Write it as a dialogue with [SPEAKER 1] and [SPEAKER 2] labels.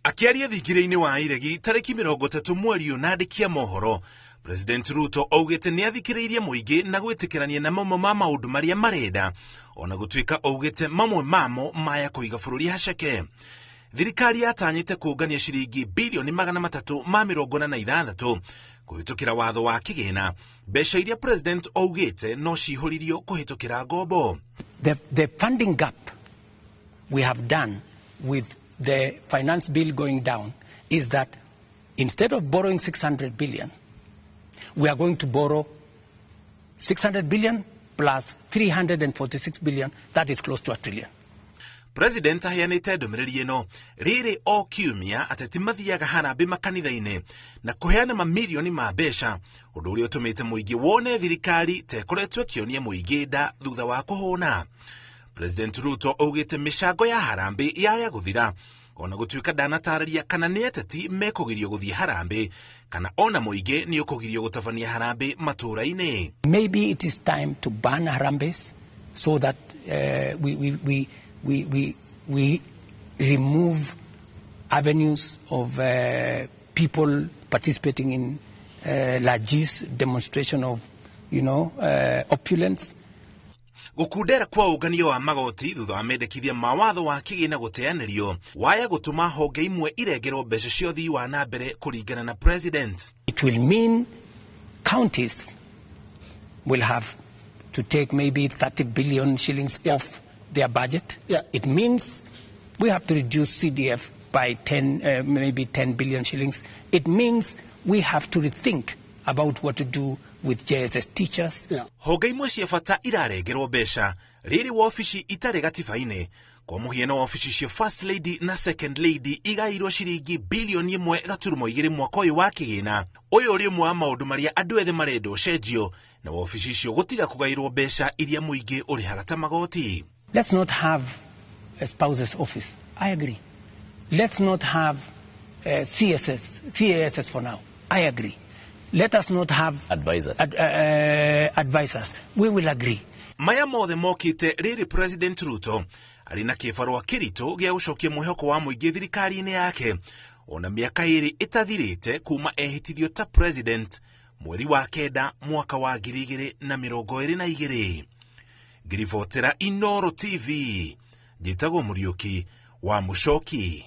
[SPEAKER 1] Akĩaria thingira-inĩ wa iregi tarĩki 30 mweri ũyũ na andĩki a mohoro, President Ruto augĩte nĩ athikĩrĩirie mũingĩ na gwĩtĩkĩrania na mamwe ma maũndũ marĩa marenda, ona gũtuĩka augĩte mamwe mamo maya kũiga bũrũri haceke. Thirikari yatanyĩte kũngania ciringi bilioni 346 kũhĩtũkĩra watho wa kĩgĩna, mbeca iria President augĩte no cihũririo kũhĩtũkĩra ngombo.
[SPEAKER 2] The funding gap we have done with the finance bill going down is that instead of borrowing 600 billion, we are going to borrow 600 billion plus 346 billion, that is close to a trillion.
[SPEAKER 1] President aheanĩte ndũmĩrĩri ĩno rĩrĩ o kiumia ateti mathiaga harambĩ makanitha-inĩ na kũheana mamirioni ma mbeca, ũndũ ũrĩa ũtũmĩte mũingĩ wone thirikari ta ĩkoretwo ĩkĩonia mũingĩ nda thutha wa kũhũna. President Ruto augĩte mĩcango ya harambĩ yaya gũthira, ona gũtuĩka ndanatarĩria kana nĩ ateti mekũgirio gũthiĩ harambĩ kana ona mũingĩ nĩ ũkũgirio gũtabania harambĩ matũũra-inĩ.
[SPEAKER 2] Maybe it is time to ban harambes so that we remove avenues of people participating in largesse demonstration of opulence.
[SPEAKER 1] Gũkundera kwa ũngania wa magoti thutha wa mendekithia ma watho wa kĩgĩna gũteanĩrio waya gũtũma honge imwe irengerwo mbeca cia ũthii wa na mbere kũringana na President.
[SPEAKER 2] It will mean counties will have to take maybe 30 billion shillings off their budget. It means we have to reduce CDF by 10, maybe 10 billion shillings. It means we have to rethink about what to do with JSS teachers.
[SPEAKER 1] Honge imwe cia bata irarengerwo mbeca rĩrĩ wobici itarĩ gatiba-inĩ, kwa mũhiano wobici cia First Lady na Second Lady igaĩirwo ciringi bilioni 1.2 mwaka ũyũ wa kĩgĩna. Ũyũ ũrĩ ũmwe wa maũndũ marĩa andũ ethĩ marenda ũcenjio na wobici icio gũtiga kũgaĩrwo mbeca iria mũingĩ ũrĩhaga ta magoti.
[SPEAKER 2] Let's not have a spouse's office. I agree. Let's not have CSS, CASS for now. I agree. Let us not have
[SPEAKER 3] advisors.
[SPEAKER 2] Advisors. We will agree.
[SPEAKER 1] Maya mothe mokĩte rĩrĩ President Ruto arĩ na kĩbarũa kĩritũ gĩa gũcokia mwĩhoko wa mũingĩ thirikari-inĩ yake, ona mĩaka 2 ĩtathirĩte kuma ehĩtithio ta president mweri wa 9 mwaka wa 2022. Ngiribotera Inoro TV, njĩtagwo Mũriũki wa Mũcoki.